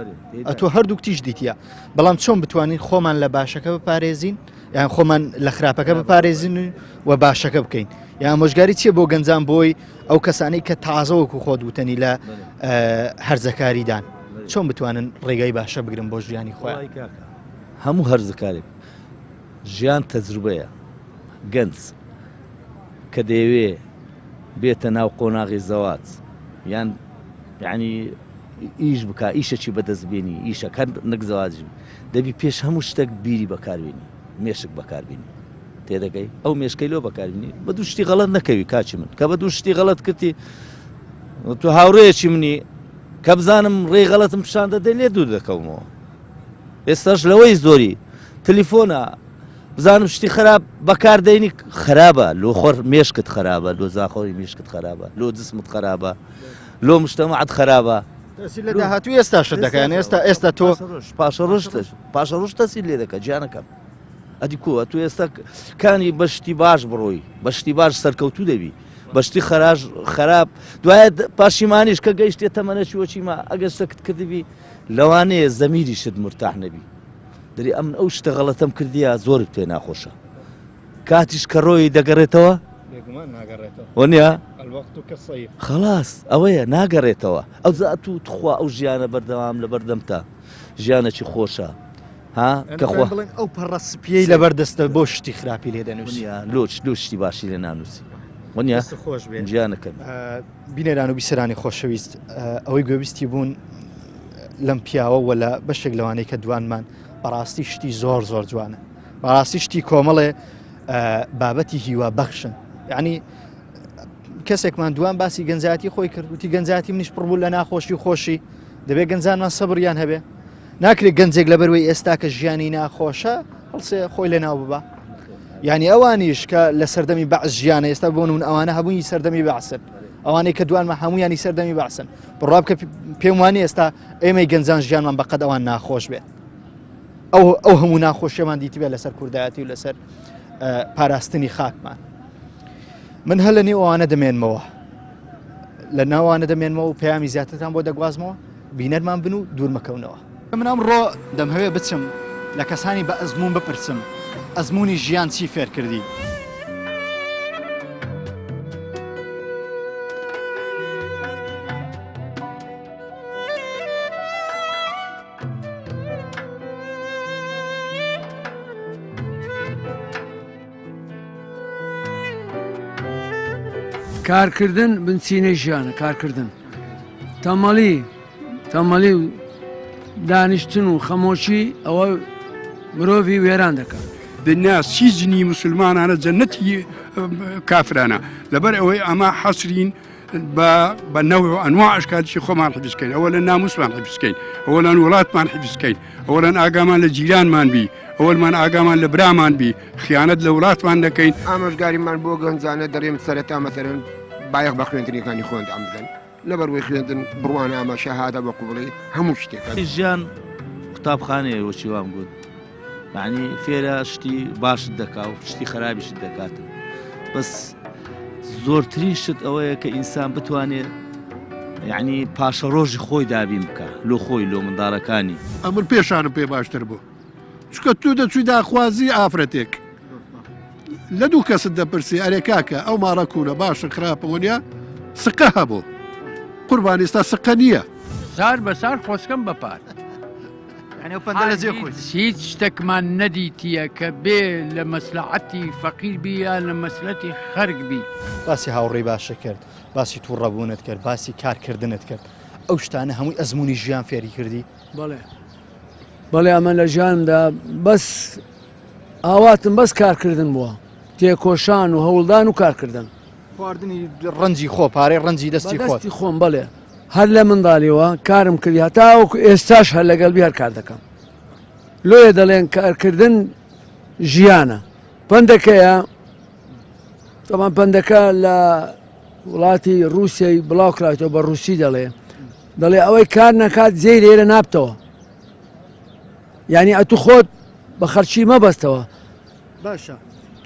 ئەتۆ هەردوو تیش دیتە بەڵام چۆن بتوانین خۆمان لە باشەکە بپارێزین یان خۆمان لە خراپەکە بپارێزین و باشەکە بکەین یان ئامۆژگاری چیە بۆ گەنجان بۆی ئەو کەسانەی کە تازە وەکو خۆت وتەنی لە هەرزەکاریدان چۆن بتوانن ڕێگای باشە بگرن بۆ ژیانی خۆیان؟ هەموو هەرزەکارێک ژیان تەجروبەیە گەنج کە دەیەوێ بێتە ناو قۆناغی زەواج یان یعنی ئیش بک ئیشەکی بەدەست بێنی ئیشەکە نەک زەواج دەبی پێش هەموو شتێک بیری بەکاربێنی مێشک بەکاربینی تێدەگەی ئەو مێشکەی لۆ بەکاربینی بە دوو شتی غەڵەت نەکەوی کاچی من کە بە دوو شتی غەڵەت کردی تو هاوڕێیەکی منی کە بزانم ڕێی غەڵەتم پیشان دەدەی لێ دوور دەکەومەوە ئێستاش لەوەی زۆری تلیفۆنە بزانم شتی خراپ بەکار دەینی خراپە لۆ خۆر مێشکت خراپە لۆ زاخۆری مێشکت خراپە لۆ جسمت خراپە لۆ مشتەمەعت خراپە تەسیر لە داهاتوو ئێستا شت دەکەن ئێستا ئێستا تۆ پاشەڕۆژ پاشەڕۆژ تەسیر لێ دەکە گیانەکەم ئەدی کووە تو ئێستا کانی بە شتی باش بڕۆی بە شتی باش سەرکەوتوو دەبی بە شتی خراش خراپ دوایە پاشیمانیش کە گەیشتێ تەمەنەکی وەچی ما ئەگەر شتەکت کردبی لەوانەیە زەمیریشت مرتاح نەبی دەری ئەمن ئەو شتە غەڵەتەم کردیە زۆر پێ ناخۆشە کاتیش کە ڕۆیی دەگەڕێتەوە وەنیە خلاص ئەوەیە ناگەڕێتەوە ئەو زات و تخوا ئەو ژیانە بەردەوام لە بەردەمتە ژیانێکی خۆشە ها کە خوا بڵێن ئەو پەڕە سپیەی لەبەر دەستە بۆ شتی خراپی لێ دەنووسی لۆچ لۆ شتی باشی لێ نانووسی وەنیە خۆش بێ ژیانەکەم بینەران و بیسەرانی خۆشەویست ئەوەی گوێبیستی بوون لەم پیاوە وە لە بەشێک لەوانەی کە دوانمان بەڕاستی شتی زۆر زۆر جوانە بەڕاستی شتی کۆمەڵێ بابەتی هیوا بەخشن یعنی کەسێکمان دوان باسی گەنجاتی خۆی کرد وتی گەنجاتی منیش پڕ بوو لە ناخۆشی و خۆشی دەبێت گەنجانمان سەبریان هەبێ ناکرێت گەنجێک لەبەروەی ئێستا کە ژیانی ناخۆشە هەڵسێ خۆی لە ناو ببا یعنی ئەوانیش کە لە سەردەمی بەعس ژیانە ئێستا بۆن من ئەوانە هەبووی سەردەمی بەعسن. ئەوانەی کە دوانمە هەمویانی سەردەمی بەعسن بڕوا بکە پێم وانی ئێستا ئێمەی گەنجان ژیانمان بەقەد ئەوان ناخۆش بێت ئەو ئەو هەموو ناخۆشیەمان دیتبێت لەسەر کوردایەتی و لەسەر پاراستنی خاکمان من هەر لە نێو ئەوانە دەمێنمەوە لە ناوانە دەمێنمەوە و پەیامی زیاترتان بۆ دەگوازمەوە بینەرمان بن و دوور مەکەونەوە. من ئەمڕۆ دەمهەوێ بچم لە کەسانی بە ئەزموون بپرسم ئەزموونی ژیان چی فێرکردی؟ کارکردن بنچینەی ژیانە کارکردن تەمەڵی تەمەڵی و دانیشتن و خەمۆکی ئەوە مرۆڤی وێران دەکات. دنیا سیجنی مسلمانانە جەنەتی کافرانە لەبەر ئەوەی ئەمە حەسرین بە بە نەوع و ئەنواع ئەشکالشی خۆمان حیفزکەین ئەوە لە ناموسمان حیفزکەین ئەوەلان وڵاتمان حیفزکەین ئەوەلان ئاگامان لە جیرانمان بی ئەوەلمان ئاگامان لە برامان بی خیانەت لە وڵاتمان نەکەین. ئامۆژگاریمان بۆ گەنجانە دەڵێم سەرەتا مەسەلەن بایەخ بە خوێندنەکانی خۆیان بدەن لەبەروەی خوێندن بڕوانامە شەهادە بە قوبڵی هەموو شتێکە. ژیان قوتابخانەیە وەکی وام گوت یعنی فێرە شتی باشت دەکا و شتی خراپیشت دەکاتن بەس زۆرترین شت ئەوەیە کە ئینسان بتوانێت یعنی پاشەڕۆژی خۆی دابین بکە لۆ خۆی لۆ منداڵەکانی. ئەمن پێشانم پێ باشتر بوو چونکە تو دەچووی داخوازی ئافرەتێک لە دوو کەست دەپرسی ئەرێ کاکە ئەو ماڵە کوونە باشە خراپە وەنیا سقە هەبوو قوربان ئێستا سقە نییە. سار بە سار خۆزکەم بە پار. یعنی ئەو پەندە لە جێ خۆی. هیچ شتەکمان نەدیتیە کە بێ لە مەسلەعەتی فەقیر بی یا لە مەسلەتی خەرک بی. باسی هاوڕێی باشت کرد، باسی تووڕەبوونت کرد، باسی کارکردنت کرد، ئەو شتانە هەمووی ئەزموونی ژیان فێری کردی؟ بەڵێ بەڵێ ئەمە لە ژیانمدا بەس ئاواتم بەس کارکردن بووە تێکۆشان و هەوڵدان و کارکردن. خواردنی ڕەنجی خۆ پارەی ڕەنجی دەستی خۆت. بەدەستی خۆم بەڵێ هەر لە منداڵیەوە کارم کردی هەتاوەکو ئێستاش هەر لەگەڵ بی هەر کار دەکەم لۆیە دەڵێن کارکردن ژیانە پەندەکەیە تەمان پەندەکە لە وڵاتی رووسیای بڵاو کراوەتەوە بە رووسی دەڵێ دەڵێ ئەوەی کار نەکات جێی لێرە نابتەوە یعنی ئەتو خۆت بە خەرچی مەبەستەوە باشە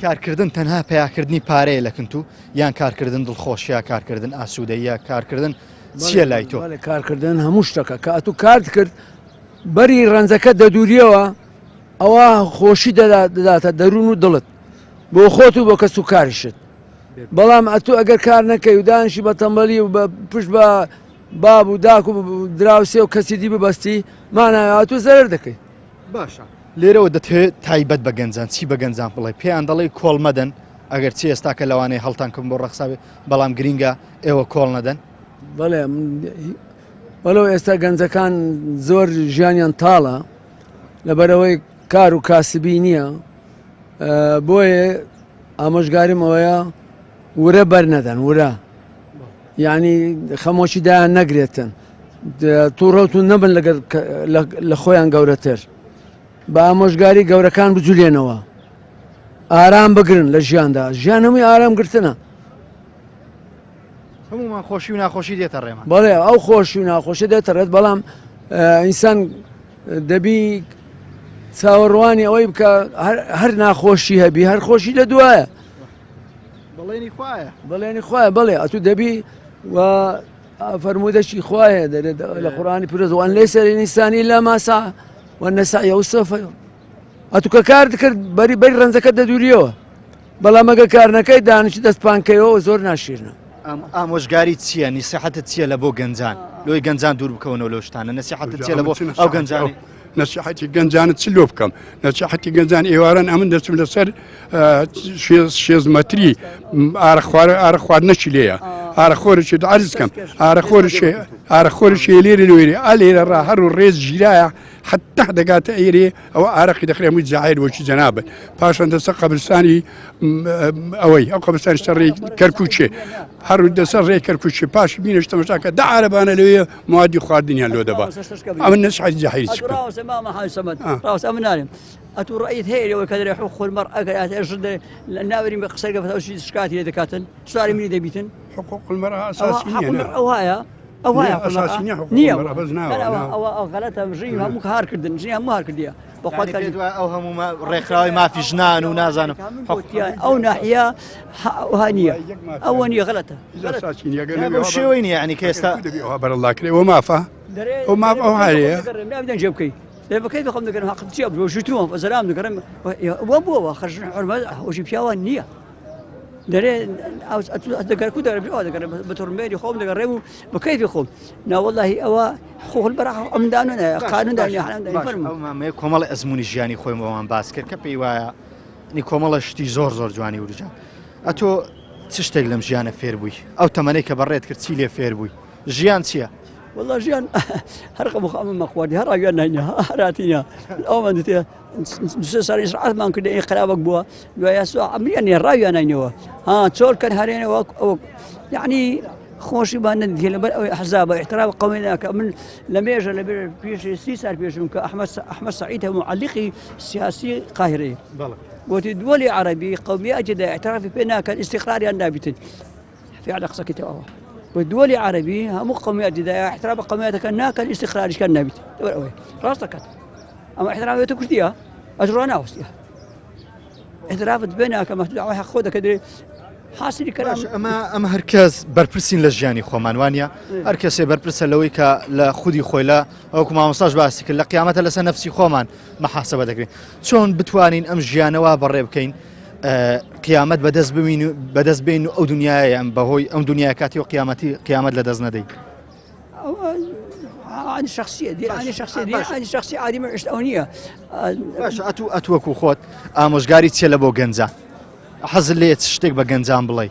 کارکردن تەنها پیاکردنی پارەیە لە کنتو یان کارکردن دڵخۆشیە کارکردن ئاسوودەیە کارکردن چییە لای تۆ کارکردن هەموو شتەکە کە ئەتو کارت کرد بەری ڕەنجەکە دەدوریەوە ئەوە خۆشی دەداتە دەروون و دڵت بۆ خۆت و بۆ کەس و کاریشت بەڵام ئەتو ئەگەر کار نەکەی و دانیشی بە تەمبەلی و بە پشت بە باب و داک و دراوسێ و کەسی دی ببەستی مانای ئەتو زەرەر دەکەی. باشە لێرەوە دەتهەوێت تایبەت بە گەنجان چی بە گەنجان بڵێ پێیان دەڵێی کۆڵ مەدەن ئەگەر چی ئێستاکە لەوانەیە هەڵتان کەم بۆ ڕەخساوێ بەڵام گرینگە ئێوە کۆڵ نەدەن؟ بەڵێ وەلو ئێستا گەنجەکان زۆر ژیانیان تاڵە لەبەرەوەی کار و کاسبی نییە بۆیە ئامۆژگاریم ئەوەیە ورە بەر نەدەن ورە یعنی خەمۆکی دایان نەگرێتن تووڕەوتون نەبن لەگەر لە خۆیان گەورەتر بە ئامۆژگاری گەورەکان بجولێنەوە ئارام بگرن لە ژیاندا ژیان هەمووی ئارام گرتنە هەمومان خۆشی و ناخۆشی دێتە ڕێمان بەڵێ ئەو خۆشی و ناخۆشی دێتە ڕێت بەڵام ئینسان دەبی چاوەڕوانی ئەوەی بکە هەر ناخۆشی هەبی هەر خۆشی لە دوایە بەڵێنی خوایە بەڵێنی خوایە بەڵێ ئەتو دەبی و فەرموودەشی خوایە دەرێت لە قورآانی پیرۆز وان لەیسە للئینسان ئیلا ما سعى وأن سعيه سوف ئەتو کە کار دکرد بەری بەری ڕەنجەکە دەدوریەوە بەڵام ئەگە کار نەکەی دانیشی دەست پانکەیەوە زۆر ناشیرنە. ئامۆژگاری چییە نیسیحەتت چییە لە بۆ گەنجان لۆی گەنجان دوور بکەونەوە لەو شتانە نەسیحەتت چییە لە بۆ ئەو گەنجانەی نەسیحەتی گەنجانت چ لۆ بکەم نەسیحەتی گەنجان ئێواران ئەمن دەچم لەسەر شێز مەتری ئارەخوارە ئارەخواردنەکی لێیە ئارەخۆرێکی عەرز کەم ئارەخۆرێکی ئارەخۆرێکی لێرە لێرە ئا لێرە ڕا هەر و ڕێز گیرایە. حتا دەگاتە ئێرێ ئەوە ئارەقی دەخرێ هەمووی جاعیر وەکی جەنابت پاشان دەسە قەبرستانی ئەوەی ئەو قەبرستانی سەر ڕێی کەرکوچێ هەر دەسەر ڕێی کەرکوچێ پاش بینەش تەمەشاکە دە عارەبانە لەوێ موادی خواردنیان لۆ دەبا ئەمە نەسحەت جاهیل چ بکەم؟ ڕاستە ئەمن نارێم ئەتوو ڕەئیت هەیە لەوەی کە دەرێ حقوق المرء ئەگەر ئەتێ ژن دەرێ ناوێرین بە قسەی گەپەت ئەو شتی شکاتی لێ دەکاتن سواری منی دەبیتن حقوق المرأة ئەساسی نییە نا. ئەو هایە ئەو هایە نییە، ئەساسی نییە حقوق نییە المرأة، بەس ناوە، ناوە. ئەوە ئەو غەلەتە ژنی هەموو هار کردن ژنی هەموو هار کردیە بەخوا یانی پێت وایە ئەو هەموو ڕێکخراوی مافی ژنان و نازانم ئەو ناحیە ئەوها نییە ئەوە نییە غەلەتە بەو شێوەی نییە یعنی کە ئێستا بەرەڵا کرێ ئەوە مافە ئەو ماف ئەو هەیە دەنجێ بکەیت لێ بکەیت بخۆم دەگەرم حەقم چییە بۆ ژوتووە زەرام دەگەڕم وە بووەوە خەرژن حرمە هۆشی پیاوان نییە دەرێ دەگەر کو دەگەر دەگەر بە تۆرمێری خۆم دەگەڕێم و بە کەیفی خۆم ناوەڵی ئەوە خۆل بەرا ئەم دانە قانون دانە کۆمەڵی ئەزمموی ژیانی خۆی بۆمان باس کرد کە پێی وایە نی کۆمەڵە شتی زۆر زۆر جوانی ورجا ئەتۆ چ شتێک لەم ژیانە فێر بووی ئەو تەمەەی کە بەڕێت کرد چی لێ فێر بووی ژیان چییە؟ والله ژیان هەر قەبوو ئەمە مەخواردی هەر ڕاویان ناینە هەراتینە ئەومان دتێ سێ ساڵ ئیسراحەتمان کرد ئەی قەرابەک بووە دوای سو ئەمریان نیە ڕاویان ناینەوە ها چۆل کەن هەرێنەوە ئەو یعنی خۆشی با نەدیە لەبەر ئەوەی ئەحزابە احترام قومی ناکە من لە مێژە لە پێش سی سال پێشم کە ئەحمەد ئەحمەد سعید معلقی سیاسی قاهرەیە گوتی دووەلی عەربی قومیاتی دا اعترافی پێ ناکەن استقراریان نابیتن فعلا قسەکەی تەواوە و دووەلی عەربی هەموو قومیاتی دا احترام قومیاتەکە ناکەن استقراریشکان نابیت لەبەر ئەوەی ڕاست دەکات ئەمە احترامێتە کوردیە ئەجڕا ناوەستیە احترافت بێ ناکە مەهدوعەوە حەق خۆ دەکە درێ حاصلی کەلام باشە ئەمە ئەمە هەرکەس بەرپرسین لە ژیانی خۆمان وانە هەر کەسێ بەرپرسە لەوەی کە لە خودی خۆی لە ئەوکو مامۆستاش باسی کرد لە قیامەتە لەسەر نەفسی خۆمان محاسبە دەکرێت چۆن بتوانین ئەم ژیانەوە بەڕێ بکەین قیامەت بەدەست ببین و بەدەست بین و ئەو دنیایە ئەم بەهۆی ئەم دنیا کاتی و قیامەتی قیامەت لە دەست نەدەین عادی شخصیە دی عادی شخصیە دی عادی شخصی عادی من عشت ئەو نییە باشە ئەتوو ئەتوەکو خۆت ئامۆژگاری چیە لە بۆ گەنجان حەزت لێ چ شتێک بە گەنجان بڵێ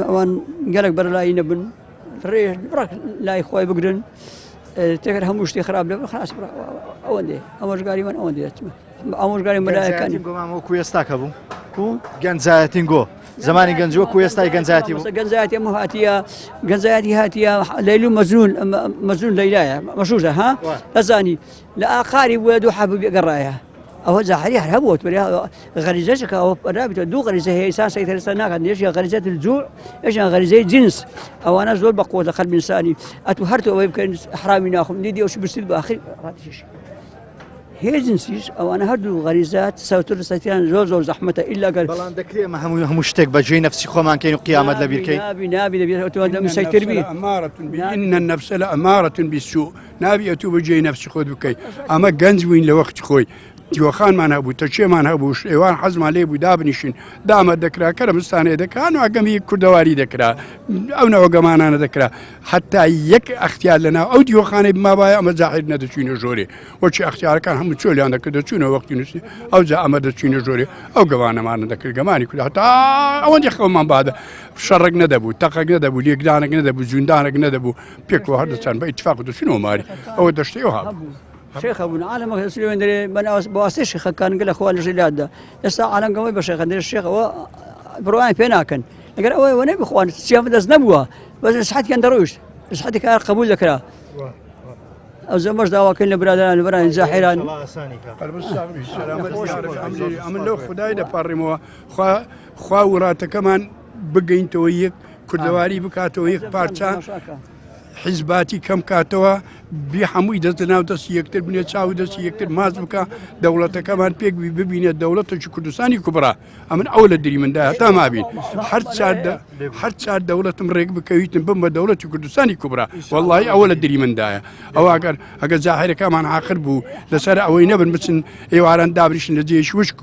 ئەوان گەلک بەرەلایی نەبن ڕێ بڕک لای خۆی بگرن تێکەر هەموو شتی خراپ لە خراس ئەوەندێ ئامۆژگاری من ئەوەندێ ئامۆژگاری مەلایەکانی گۆمام وەکو ئێستا کە بوو گەنجایەتین گۆ زمانی گەنج وەکو ئێستای گەنجایەتی بوو گەنجایەتی هەموو هاتیە گەنجایەتی هاتیە لەیل و مەجنون مەجنون لەیلایە مەشهورە ها ئەزانی لە ئاقاری بووە دوو حەبوو بێگەڕایە ئەوە جاهری هەر هەبووە غەریزەشەکە ئەوە رابطە دوو غەریزە هەیە ئینسان سەیتەرە لەسەر ناکات یەکیان غەریزەت الجوع یەکیان غەریزەی جنس ئەوانە زۆر بە قووە لە قەلب ئینسانی ئەتوو هەر تۆ ئەوەی بکەن حرامی ناخۆم دیدی ئەوش برسیت بە ئاخر ڕاتیشی هێ جنسیش ئەوانە هەردوو غەریزە سەوتر سەتیان زۆر زۆر زەحمەتە ئیلا گەر بەڵام دەکرێ ئەمە هەموو هەموو شتێک بە جێی نەفسی خۆمان کەین و قیامەت لەبیر کەین نابی نابی دەبێت ئەتوان دەم سەیتر بی ئەمارەت إن النفس لأمارة بالسوء نابی ئەتوو بە جێی نەفسی خۆت بکەی ئەمە گەنج بووین لە وەختی خۆی دیوەخانمان هەبوو تەکیەمان هەبوو ئێوان حەزمان لێ بوو دابنیشین دامە دەکرا کەرە مستانێ دەکرا ناگەمی کوردەواری دەکرا ئەو نەوە گەمانانە دەکرا حتا یەک ئەختیار لەناو ئەو دیوەخانەی بمابایە ئەمە جاحیر نەدەچوینە ژۆرێ وەچی ئەختیارەکان هەموو چۆلیان دەکرد دەچوونە وەختی نووسی ئەو جا ئەمە دەچوینە ژۆرێ ئەو گەوانەمانە دەکرد گەمانی کورد هەتا ئەوەندی خەومان بادە شەڕێک نەدەبوو تەقەک نەدەبوو لێکدانێک نەدەبوو جوندانێک نەدەبوو پێکەوە هەر دەچان بە ئیتفاق دەچوونەوە ماری ئەوە دەشتی ئەو هەبوو. شێخە بوون عالەمە سلێوێن دەرێ بەناو بەواسطەی شێخەکان گەلە خوا لە ژیلاتدا ئێستا عالەم گەمەی بە شێخە دەرێ شێخەوە بڕوایان پێ ناکەن ئەگەر ئەوەی وە نەبخوان چیان بەدەست نەبووە بەس نسحەتیان دەڕۆیشت نسحەتی کار قبول دەکرا ئەو زەمەش داواکەین لە برادران برانی جاحیران ئەمن لەو خدای دەپەڕیمەوە خوا خوا وڵاتەکەمان بگەینتەوە یەک کوردەواری بکاتەوە یەک پارچە حیزباتی کەم کاتەوە بی هەمووی دەست لەناو دەستی یەکتر بنێ چاو دەستی یەکتر ماچ بکە دەوڵەتەکەمان پێک بی ببینێت دەوڵەتێکی کوردستانی کوبرا ئەمن ئەو لە دری مندا هەتا مابین هەر چار هەر چار دەوڵەتم ڕێک بکەویتن بم بە دەوڵەتی کوردستانی کوبرا واللهی ئەوە لە دری مندایە ئەو ئەگەر ئەگە جاهرەکەمان عاقل بوو لەسەر ئەوەی نەبن بچن ئێواران دابنیشن لە جێش وشک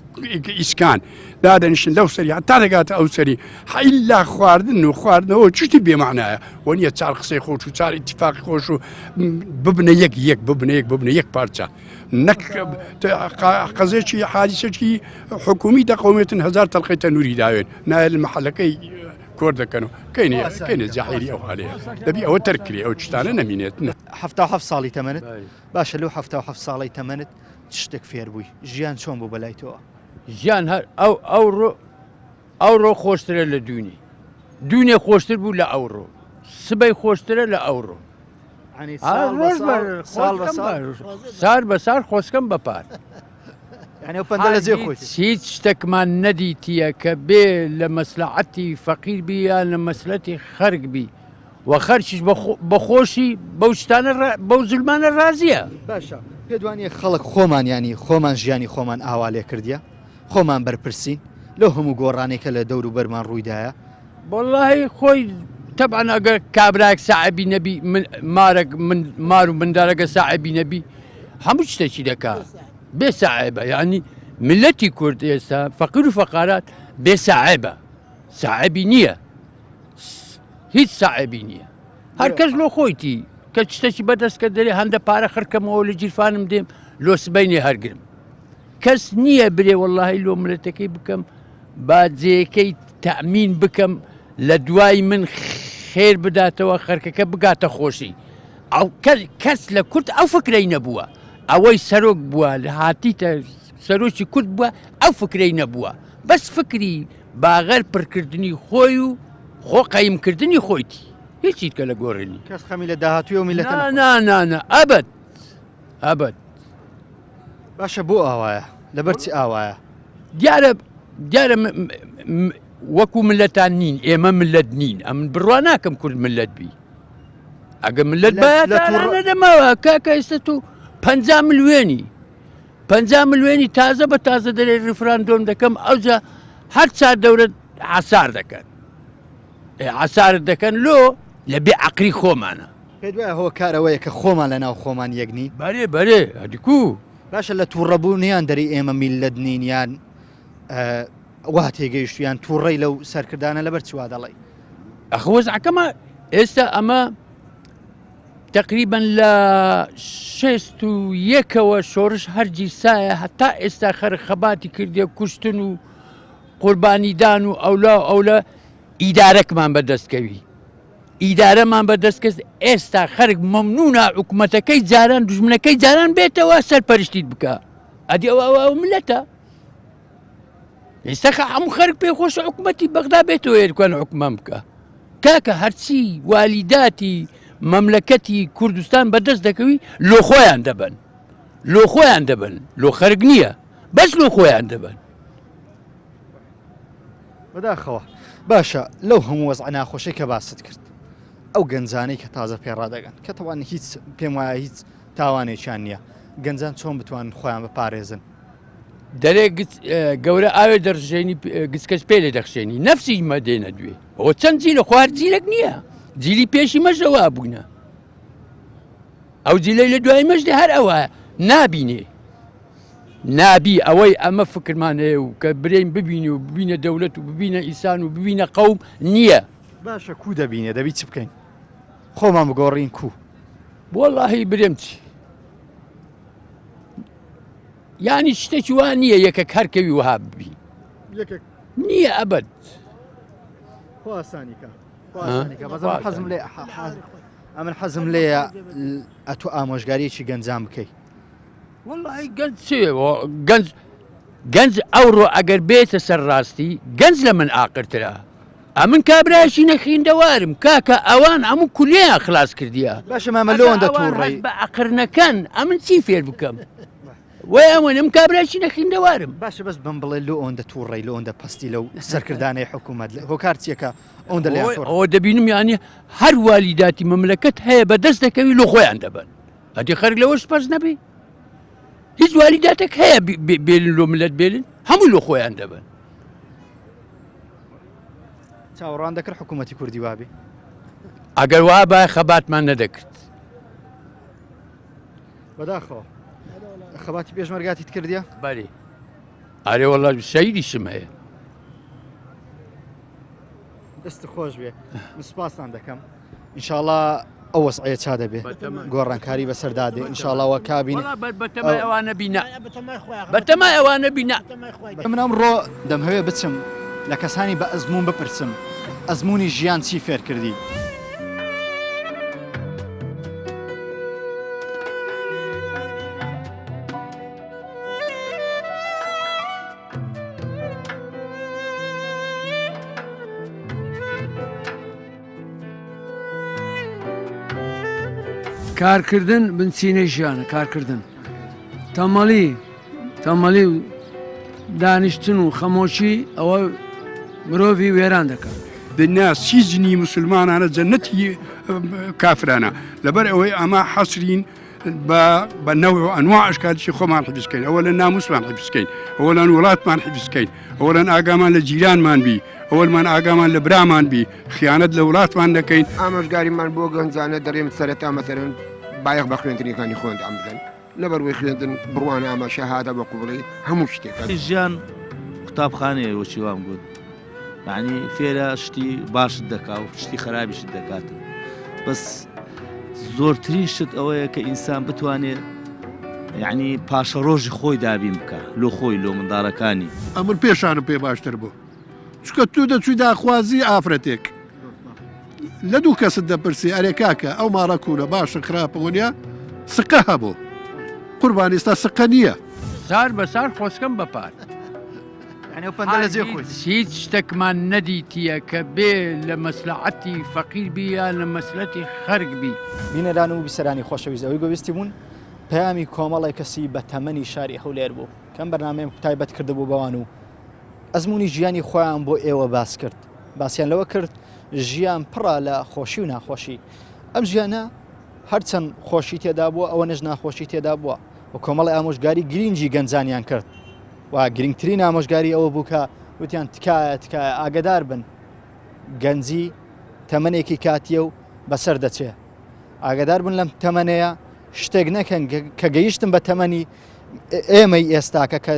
ئیسکان دادەنیشن لەو سەری هەتا دەگاتە ئەو سەری حیلا خواردن و خواردنەوە چشتی بێمانایە وە نیە چار قسەی خۆش و چار ئیتفاقی خۆش و ببنە یەک یەک ببنە یەک ببنە یەک پارچە نەک قەزێکی حادیسێکی حکومی دەقەومێتن هزار تەلقەی تەنوری داوێن نایە لە محلەکەی کۆر دەکەن و کەینێ کەینێ جاحیری ئەو حالەیە دەبی ئەوە تەرکرێ ئەو شتانە نەمینێت. 77 ساڵی تەمەنت باشە لەو 77 ساڵەی تەمەنت چ شتێک فێر بووی ژیان چۆن بوو بەلای تۆوە؟ ژیان هەر ئەو ئەوڕۆ ئەوڕۆ خۆشترە لە دوونی دوونێ خۆشتر بوو لە ئەوڕۆ سبەی خۆشترە لە ئەوڕۆ سار بە سار خۆشکەم بە پار هیچ شتێکمان نەدیتیە کە بێ لە مەسلعەتی فەقیر بی یان لە مەسلەتی خەرک بی و خەرچیش بەخۆشی بەو شتانە بەو زلمانە ڕازیە باشە پێ دوانیە خەڵک خۆمان ینی خۆمان ژیانی خۆمان ئاوا لێ کردیە خۆمان بەرپرسین لەو هەموو گۆڕانێکە لە دەور و بەرمان ڕوویدایە وەڵاهی خۆی تەبعەن ئەگەر کابرایەک ساعبی نەبی من مارەک من مار و مندارەکە ساعبی نەبی هەموو شتێکی دەکا بێ ساعبە یعنی ملەتی کورد ئێستا فەقیر و فەقارات بێ ساعبە ساعبی نییە هیچ ساعبی نییە هەر کەس لۆ خۆیتی کە شتێکی بەدەست کە دەرێ هەندە پارە خرکەمەوە لە گیرفانم دێم لۆ سبەینێ هەرگرم کەس نییە برێ وەڵاهی لۆ ملەتەکەی بکەم با جێیەکەی تەئمین بکەم لە دوای من خێر بداتەوە خەرکەکە بگاتە خۆشی ئەو کەس لە کورد ئەو فکرەی نەبووە ئەوەی سەرۆک بووە لە هاتیتە سەرۆکی کورد بووە ئەو فکرەی نەبووە بەس فکری باغەر پرکردنی خۆی و خۆ قەیمکردنی خۆیتی هیچی کە لە گۆڕێنی کەس خەمی لە داهاتوی و میلەتە نانانە ئەبەت ئەبەت باشە بۆ ئاوایە لەبەر چی ئاوایە؟ دیارە دیارە وەکو ملەتان نین ئێمە ملت نین ئەمن بڕوا ناکەم کورد ملت بی ئەگە ملت نەدەماوە کاکە ئێستا تو پ ملیێنی پ ملیێنی تازە بە تازە دەرێ ریفراندۆم دەکەم ئەوجا هەر چار دەورە عسار دەکەن عسارت دەکەن لۆ لە بێ عقلی خۆمانە پێت وایە هۆکار ئەوەیە کە خۆمان لە ناو خۆمان یەک نین؟ بەرێ بەرێ ئەدی کو؟ باشە لە تووڕەبوونیان دەری ئێمە میللەت نین یان وا تێگەیشت یان تووڕەی لەو سەرکردانە لەبەر چی وا دەڵێی؟ ئەخ وەزعەکەمە ئێستا ئەمە تقریبا لە شێست و یەکەوە شۆرش هەرجی سایە هەتا ئێستا خەر خەباتی کردێ کوشتن و قوربانیدان و ئەولا و ئەولە ئیدارەکمان بەدەستکەوی ئیدارەمان بە دەست کرد ئێستا خەرک مەمنونە حکومەتەکەی جاران دوژمنەکەی جاران بێتەوە سەرپەرشتیت بکە ئەدی ئەوە ئەوە ئەو ملەتە ئێستا خە هەموو خەرک پێ خۆش حکومەتی بەغدا بێتەوە یەکوان حکومان بکە کاکە هەرچی والیداتی مەملەکەتی کوردستان بەدەست دەکەوی لۆ خۆیان دەبن لۆ خۆیان دەبن لۆ خەرک نییە بەس لۆ خۆیان دەبن بەداخەوە باشە لەو هەموو وەزعە ناخۆشەی کە باست کرد ئەو گەنجانەی کە تازە پێڕادەگەن کە تەوان هیچ پێم وایە هیچ تاوانێکیان نییە گەنجان چۆن بتوانن خۆیان بپارێزن دەرێ گەورە ئاوێ دەڕژێنی گچکەش پێ لێ دەخشێنی نەفسی مە دێنە دوێ ئەوە چەند جیلە خوار جیلێک نییە جیلی پێشی مەشەوە بووینە ئەو جیلەی لە دوای مەشدە هەر ئەوە نابینێ نابی ئەوەی ئەمە فکرمان هەیە و کە برێین ببینی و ببینە دەولەت و ببینە ئیسان و ببینە قەوم نییە. باشە کوو دەبینێ دەبی چ بکەین خۆمان بگۆڕین کوو؟ وەڵاهی برێم چی یانی شتێکی وا نییە یەکەک هەر کەوی وەها ببی یەکێک نییە ئەبەد. خوا ئاسانی کە خوا ئاسانی کە بەس ئەمن حەزم لێ ئەمن حەزم لێیە ئەتوو ئامۆژگاریەکی گەنجان بکەی. وەڵی گەنج چێ گەنج گەنج ئەوڕۆ ئەگەر بێتە سەر ڕاستی گەنج لە من ئاقرترە ئەمن کابرایشی نەخیندەوارم کاکە ئەوان هەموو کولیان خلاص کردیە باشە مامە لەوەندە تووڕەی بە ئەقرنەکەن ئەمن چی فێر بکەم وای ئەوەنم کابرایشی نەخیندەوارم باشە بەس بم بڵێ لۆ ئەوەندە تووڕەی لۆ ئەوەندە پەستی لەو سەرکردانەی حکوومەت هۆکار چیەکە ئەوەندە لێیان تووڕە ئەوە دەبینم یانی هەر والیداتی مەملەکەت هەیە بەدەست دەکەوی لۆ خۆیان دەبەن ئەدی خەرک لەوەش پەس نەبی هیچ والیداتێک هەیە بێلن لۆ ملت بێلن هەموو لۆ خۆیان دەبن چاوەڕوان دەکرد حکوومەتی کوردی وابێ ئەگەر وا بە خەباتمان نەدەکرد بەداخەوە خەباتی پێشمەرگاتیت کردیە بەری ئەرێ وەڵا شەیدیشم هەیە دەست خۆش بێ سپاستان دەکەم ئینشاڵا ئەو وەزعەیە چا دەبێ گۆڕانکاری بەسەردا دێ ئینشاڵا وە کابین بەتەمای ئەوانە بینا بەتەمای ئەوانە بینا من ئەمڕۆ دەمهەوێ بچم لە کەسانی بە ئەزموون بپرسم. ئەزموونی ژیان چی فێر کردی؟ کارکردن بنچینەی ژیانە کارکردن تەمەڵی تەمەڵی و دانیشتن و خەمۆکی ئەوە مرۆڤی وێران دەکات. دنیا سیجنی مسلمانانە جەنەتی کافرانە لەبەر ئەوەی ئەمە حەسرین بە بە نەوع و ئەنواع ئەشکالشی خۆمان حیفز کەین ئەوەلەن ناموسمان حیفز کەین ئەوەلەن وڵاتمان حیفز کەین ئەوەلەن ئاگامان لە جیرانمان بی ئەوەلمان ئاگامان لە برامان بی خیانەت لە وڵاتمان نەکەین. ئامۆژگاریمان بۆ گەنجانە دەڵێم سەرەتا مەسەلەن بایەخ بە خوێندنەکانی خۆیان بدەن لەبەروەی خوێندن بڕوانامە شەهادە بە قوبڵی هەموو شتێکە. ژیان قوتابخانەیە وەکی وام گوت یعنی فێرە شتی باشت دەکا و شتی خراپیشت دەکاتن بەس زۆرترین شت ئەوەیە کە ئینسان بتوانێت یعنی پاشەڕۆژی خۆی دابین بکە لۆ خۆی لۆ منداڵەکانی. ئەمن پێشانم پێ باشتر بوو چونکە تو دەچووی داخوازی ئافرەتێک لە دوو کەست دەپرسی ئەرێ کاکە ئەو ماڵە کوونە باشە خراپە وەنیا سقە هەبوو قوربان ئێستا سقە نییە. سار بە سار خۆزکەم بە پار. یانی ئەو پەندە لە جێ خۆی. هیچ شتەکمان نەدیتیە کە بێ لە مەسلەعەتی فەقیر بی یا لە مەسلەتی خەرک بی. بینەران و بیسەرانی خۆشەویست ئەوەی گوێبیستی بوون پەیامی کۆمەڵێک کەسی بە تەمەنی شاری هەولێر بوو کەم بەرنامەیەم تایبەت کردبوو بەوان و ئەزمموی ژیانی خۆیان بۆ ئێوە باس کرد باسییان لەوە کرد ژیان پڕە لە خۆشی و ناخۆشی ئەم ژیانە هەرچەند خۆشی تێدا بووە ئەوە نەش ناخۆشی تێدا بووە و کۆمەڵی ئامۆژگاری گرنگی گەنجانیان کرد و گرنگترین ئامۆژگاری ئەوە بوو کە وتیان تکایە تکایە ئاگدار بن گەنجی تەمەنێکی کاتیە و بەسەر دەچێ ئاگدار بن لەم تەمەنەیە شتێک نەکەن کە گەیشتم بە تەمەنی ئێمەی ئێستاکە کە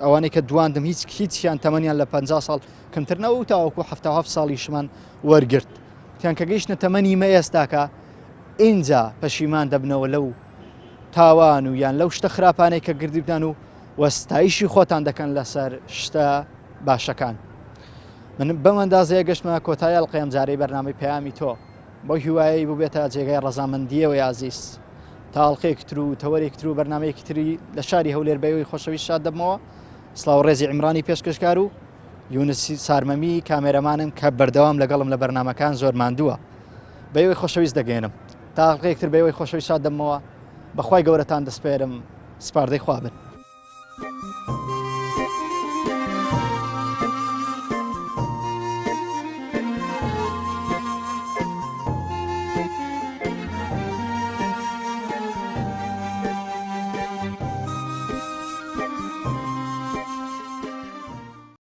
ئەوانەی کە دواندم هیچ هیچیان تەمەنیان لە 50 ساڵ کەمتر نەوە و تاوەکو 7 ساڵیشمان وەرگرت تیان کە گەیشتە تەمەنی مە ئێستاکە ئینجا پەشیمان دەبنەوە لەو تاوان و یان لەو شتە خراپانەی کە گردیتان و و ستایشی خۆتان دەکەن لەسەر شتە باشەکان. من بەم ئەندازەیە گەشتمە کۆتایی ئەڵقەی ئەمجارەی بەرنامەی پەیامی تۆ. بەو هیوایەی بووبێتە جێگای ڕەزامەندییەوەی ئازیز. تا ئەڵقەیەکی تر و تەوەرێکی تر و بەرنامەیەکی تری لە شاری هەولێر بەیەوەی خۆشەویست شاد دەبمەوە. سڵاو ڕێزی عیمرانی پێشکەشکار و یونسی سارمەمی کامێرەمانم کە بەردەوام لەگەڵم لە بەرنامەکان زۆر ماندووە. بەیەوەی خۆشەویست دەگەێنم. تا ئەڵقەیەک تر بەیەوەی خۆشەویست شاد دەبمەوە. بەخوای گەورەتان دەسپێرم. سپاردەی خوا بن.